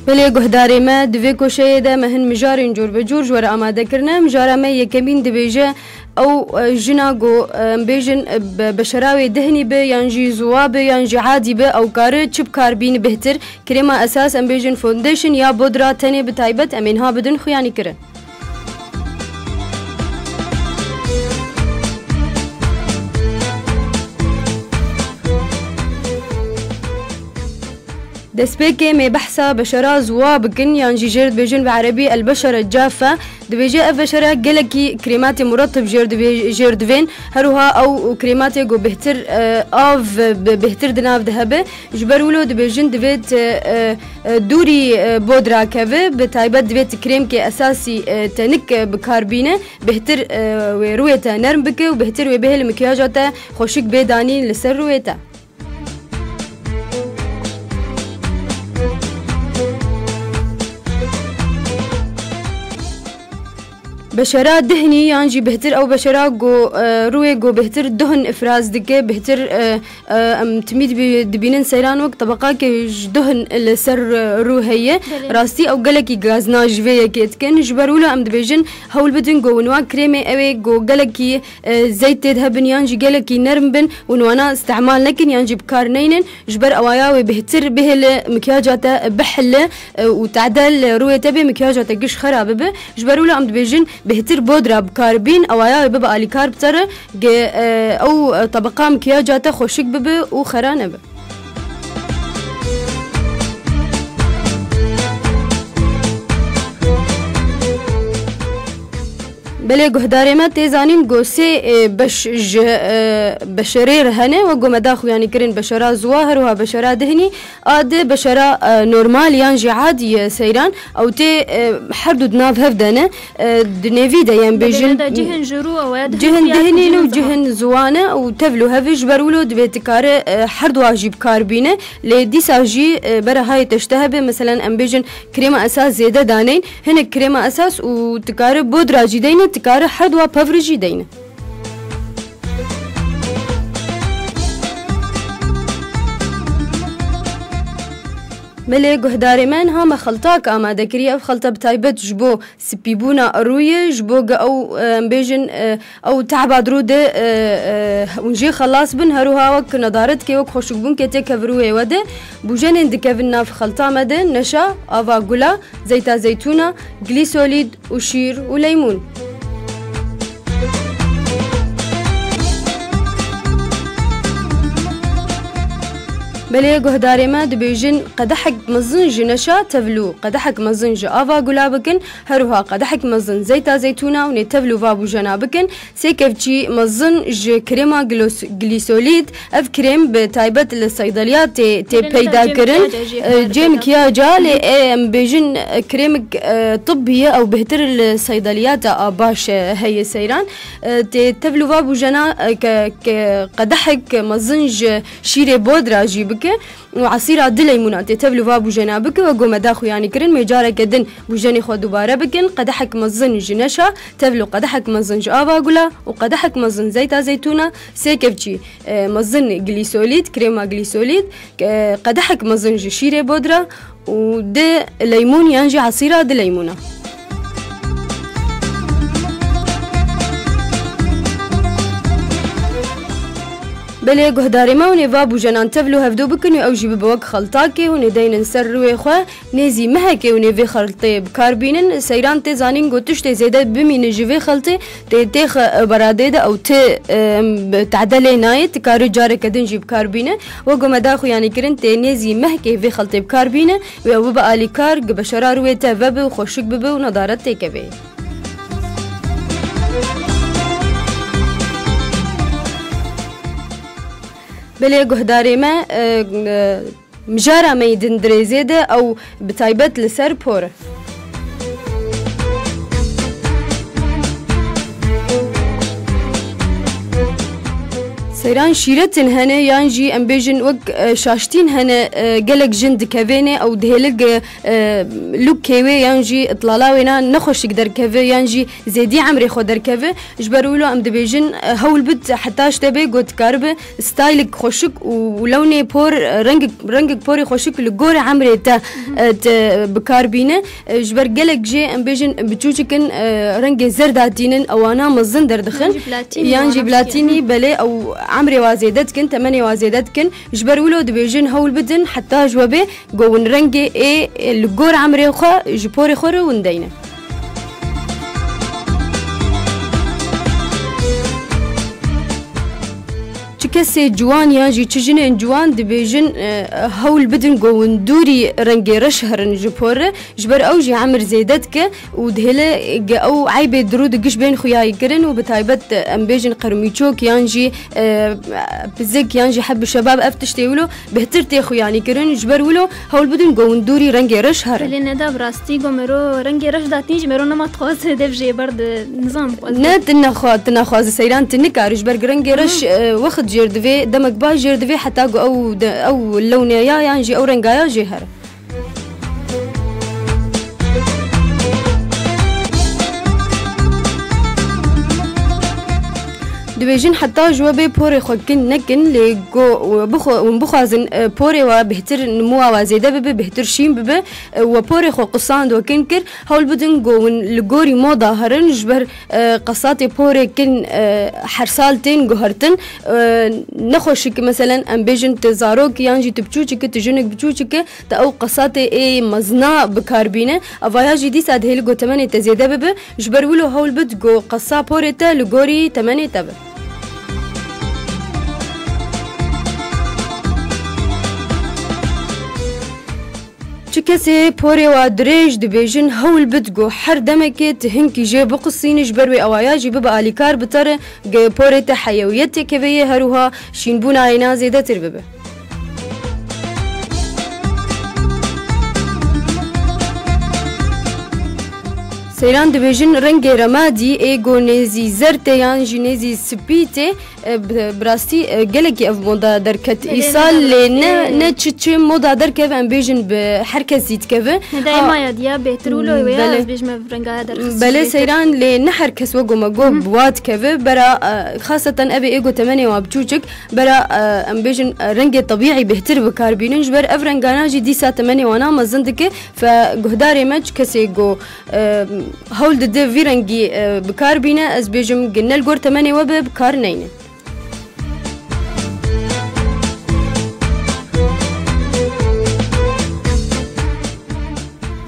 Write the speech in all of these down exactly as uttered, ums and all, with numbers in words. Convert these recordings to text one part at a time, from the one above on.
Belê guhdarê me, di vê koşeyê de me hin mijarên cor bi cor ji we re amade kirine. Mijara me yekemîn dibêje, ew, e, jina ku, e, em bêjin, e, be-, beşera wê dihnî be, yan jî ziwa be, yan jî adî be, ew kare çi bi kar bîne bêhtir? Krêma esas, em bêjin foundation ya bodra tenê bi taybet, em ê niha bidin xuyanî kirin. Destpêkê me behsa beşera ziwa bikin, yan jî jê re dibêjin bi erebî el beşere cafe. Dibêje ev beşera gelekî krêmatê muretib jê re dibê-, jê re divên. Her wiha ew krêmatê ku bêhtir, e, av bi-, bêhtir di nav de hebe. Ji ber wilo dibêjin divêt, e, e, dûrî, e, bodra keve, bi taybet divêt krêmkê esasî, e, tenik, e, bi kar bîne. Bêhtir, e, wê rûyê te nerm bike û bêhtir wê bihêle mikyaja te xweşik bê danîn li ser rûyê te. Beşera dihnî yan jî bêhtir ew beşera ku, e, rûyê ku bêhtir duhn ifraz dike, bêhtir, e, e, em timî dibî-, dibînin seyran wek tebaqakê ji duhn li ser, e, rû heye. Belê. Rastî ew gelekî gazna ji vê yekê dikin. Ji ber wilo em dibêjin hewl bidin ku wan krêmê ew ê ku gelekî, e, zeyt tê de hebin yan jî gelekî nerm bin, û wana îstihmal nekin yan jî bi kar neynin. Ji ber ewaya wê bêhtir bihêle mikyaca te bihile, e, û tadel rûyê te bê mikyaca te giş xera bibe. Ji ber wilo em dibêjin bêhtir bodra bi kar bîn, ewaya wê bibe alîkar bi te re, ge, e, ew, e, tebeqa mikyaca te xweşik bibe û xera nebe. Belê guhdarê me tê zanîn ku sê, e, beş ji, e, beşerê re hene, wek ku me da xuyanî kirin beşera ziwa, her wiha beşera dihnî, a di beşera, e, normal yan jî adî ye seyran, ew tê, e, her du di nav hev de ne, e, di nêvî de yên bêjin. Belê, cihên ji rû ew e, cihên dihnî ne û cihên ziwa ne û tevlû hev e, ji ber wilo divê dikare, e, her dua jî bi kar bîne. Lê dîsa jî, e, bere hayê te ji te hebe, meselen em bêjin krêma esas zêde danên, hinek krêma esas û dikare bodra jî deyne, dikare her dua pevri jî deyne. Belê guhdarê me, niha me xeltak amade kiriye. Ev xelte bi taybet ji bo spîbûna rûyê, ji bo ge ew, e, em bêjin, e, ew tehba di rû de, e, e, hûn jê xelas bin, her wiha wek nedaretkê, wek xweşikbûnkê tê kevirûyê we de. Bûjenên dikevin nav xelta me de, neşa, ava gula, zeyta zeytûna, glîsolîd û şîr û leymûn. Belê guhdarê me, dibêjin qedehek mezin ji neşa tevlû, qedehek mezin ji ava gula bikin, her wiha qedehek mezin zeyta zeytûna û nê tevlû va bûjena bikin. Sê kevçî mezin ji krêma glos-, glîsolîd, ev krêm bi taybet li seydeliya tê, tê peyda kirin. Cê mikiyaca, lê, e, em bêjin, e, krêmik, e, tibbî ye, ew bêhtir li seydeliyata a baş, e, heye seyran. E, tê tevlû va bûjena, e, ke, ke qedehek mezin ji şîrê bodra jî bike. Û esîra du leymûnan tê tevlû va bûjena bike, wek ku me da xuyanî kirin, mê careke din bûjenê xwe dubare bikin, qedehek mezin ji neşa tevlû, qedehek mezin ji ava gula û qedehek mezin zeyta zeytûna, sê kevçî, e, mezin glîsolîd, krêma glîsolîd, e, qedehek mezin ji şîrê bodra û du leymûn yan jî esîra du leymûna. Belê guhdarê me, hûn ê va bûjenan tevlû hevdû bikin û ew jî bibe wek xeltakê, hûn ê deynin ser rûyê xwe. Nêzî mehekê hûn ê vê xeltê bi kar bînin. Seyran tê zanîn ku tiştê zêde bimîne ji vê xeltê, tê têxe beradê de ew ti, em, tade lê nayê, ti kare careke din jî bi kar bîne. Wek ku me da xuyanî kirin, tê nêzî mehekê vê xeltê bi kar bîne, wê ew bibe alîkar, gi beşera rûyê te vebe û xweşik bibe û nedaret têkeve. Belê guhdarê me, e, e, mijara me yê din dirêzê de ew bi taybet li ser por e. Seyran, şîretin hene yan jî em bêjin wek, e, şaştîn hene, e, gelek jin dikevêne ew dihêlik, e, e, lûkê wê yan jî itlala wê na nexweşik derkeve yan jî zêdî emrê xwe derkeve. Ji ber wilo em dibêjin, e, hewl bid heta ji te bê ku dikaribe staylik xweşik û, û lewnê por, e, rengik, rengik porê xweşik li gor emrê te, e, te bi kar bîne. E, ji ber gelek jê em bêjin biçûçik in, e, rengê zer datînin, ewana mezin derdixin. Yan jî platînî, yan jî platînî, belê, ew emrê wa zêde dikin, temenê wa zêde dikin. Ji ber wilo dibêjin hewl bidin heta ji we bê ku hûn rengê ê, ê li gor emrê xwe ji porê xwe re hûn deyne. Çi kesê ciwan yan jî çi jinên ciwan dibêjin, e, hewl bidin ku hûn dûrî rengê reş herin ji por re, ji ber ew jî emir zêde dike û dihêle ge ew eybê dirû di giş bên xuyayî kirin û bi taybet, e, em bêjin qermîçok yan jî, e, pizik yan jî heb şebab ev tiştê wilo bêhtir tê xuyanî kirin, ji ber wilo hewl bidin ku hûn dûrî rengê reş herin. Belê, Neda, bi rastî ku mero rengê reş datîn jî mero nema dixwaze dev jê ber di nizam xwaze. Ne, tu nexwa-, tu naxwaze seyran, tu nikare, ji ber ku rengê reş, e, wext jêr divê, demek baş jêr divê heta ku ew de, ew lewneya yan jî ew rengaya jê here. Dibêjin heta ji we bê porê xwe kin nekin, lê go we bixwe-, hûn bixwazin, e, porê we bêhtir, nimûa we zêde bibe, bêhtir şîn bibe, e, we porê xwe qisand we kin kir, hewl bidin go hûn li gorî moda herin, ji ber, e, qesatê porê kin, e, her sal tên guhertin. E, nexweşik, meselen, em bêjin tu zarok yan jî tu biçûçik î, tu jinik biçûçik î, te ew qesatê ê mezna bi kar bîne. Evaya jî dîsa dihêli ku temenê te zêde bibe. Ji ber wilo hewl bid ku qesa porê te li gorî temenê te be. Çi kesê porê wa dirêj dibêjin, hewl bid ku her demekê tu hinkî jê biqusînî, ji ber wê ewaya jî bibe alîkar bi te re, ge porê te heyewiyetê keveyê, her wiha şînbûna êna zêdetir bibe. Seyran dibêjin rengê remadî ê go nêzî zer tê yan jî nêzî spî tê, e, bi, bi rastî, e, gelekî ev moda derket. Belê, îsal, ne, lê ne, e, ne çi çi moda derkeve em bêjin bi her kes zî dikeve. Neda, ha, ê maya diya bêhtir wilo wê ya, belê, ez bêjim ev rengaya derxist. Belê seyran, lê ne her kes wek me got bi wa dikeve. Bera, e, xaseten ev ê go temenê wa biçûçik. Bera, e, em bêjin, e, rengê tebîî bêhtir bi kar bînin, ji ber ev rengana jî dîsa temenê wana mezin dike. Fe guhdarê me çi kesê ku, e, hewl dide vî rengî, e, bi kar bîne, ez bêjim, gi ne li gor temenê we be, bi kar neyne.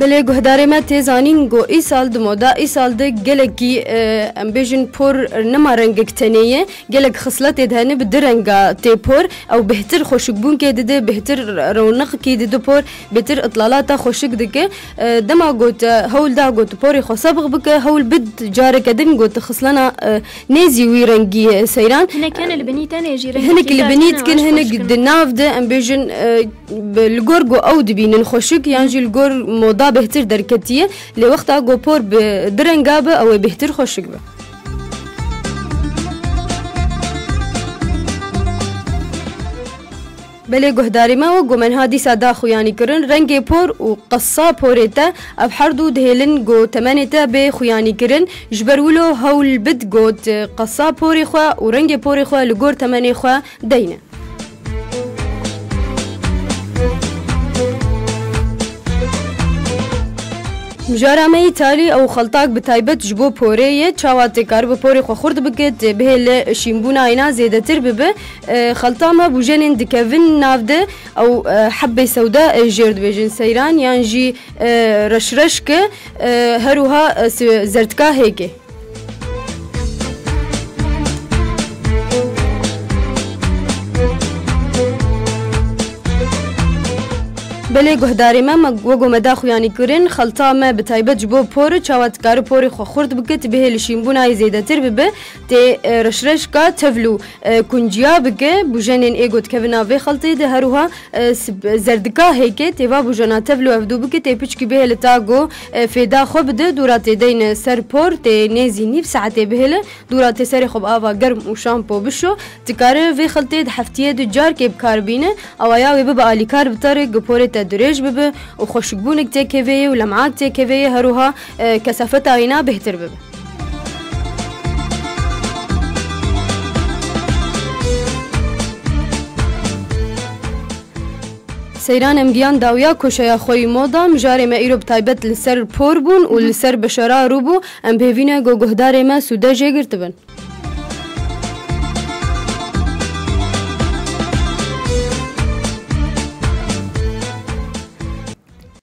Belê guhdarê me tê zanîn ku îsal di moda îsal de gelekî, e, em bêjin por nema rengek tenê ye. Gelek xisletê de hene bi du renga tê por. Ew bêhtir xweşikbûnkê dide, bêhtir rewneqkî dide por, bêhtir itlalata xweşik dike. E, dema got, e, hewl da got porê xwe sebix bike, hewl bid careke din got xislena, e, nêzî wî rengî, e, seyran. Hinek hene li binî tenê jî rengekî, hinek li binî dikin, hinek di nav de, em bêjin, e, bi, li gor ku ew dibînin xweşik, yan jî li gor moda bêhtir derketiye. Lê wexta ku por bi du renga be, ew ê bêhtir xweşik be. Belê guhdarê me, wek ku me niha dîsa da xuyanî kirin, rengê por û qesa porê te, ev her du dihêlin ku temenê te bê xuyanî kirin. Ji ber wilo hewl bid got qesa porê xwe û rengê porê xwe li gor temenê xwe deyne. Mijara me yî talî ew xeltak bi taybet ji bo porê ye. Çawa tê karibe porê xwe xurt bike, tê bihêle şînbûna êna zêdetir bibe. E, xelta me bûjenên dikevin nav de ew, e, hebbê sewda, e, jêr dibêjin seyran yan jî, e, reşreşke, e, her wiha, e, si-, zerdkahêke. Belê guhdarê me, me wego me da xuyanî kirin, xelta me bi taybet ji bo por, çawa dikare porê xwe xurt bike, ti bihêle şînbûna yê zêdetir bibe, tê, e, reşreşka tevl û, e, kunciya bike, bûjenên ê go dikevin nav vê xeltê de, her wiha, e, sib-, zerdika hêke, tê va bûjena tevl û hevdû bike, tê piçkî bihêle ta go, e, fêda xwe bide, dûra tê deyne ser por, tê nêzî nîv saetê bihêle, dûra tê serê xwe bi ava germ û şampo bişo, dikare vê xeltê di heftiyê du carkê bi kar bîne, awaya wê bibe alîkar bi te re, giporê te dirêj bibe û xweşikbûnek têkevê ye û lem'ak têkevê ye, her wiha, e, kesafeta wîna bêhtir bibe. Seyran, em giyan dawiya koşeya xwe yî moda, mijarê me îro bi taybet li ser por bûn û li ser beşera rû bû, em bêvîne ku guhdarê me sûde jê girtibin.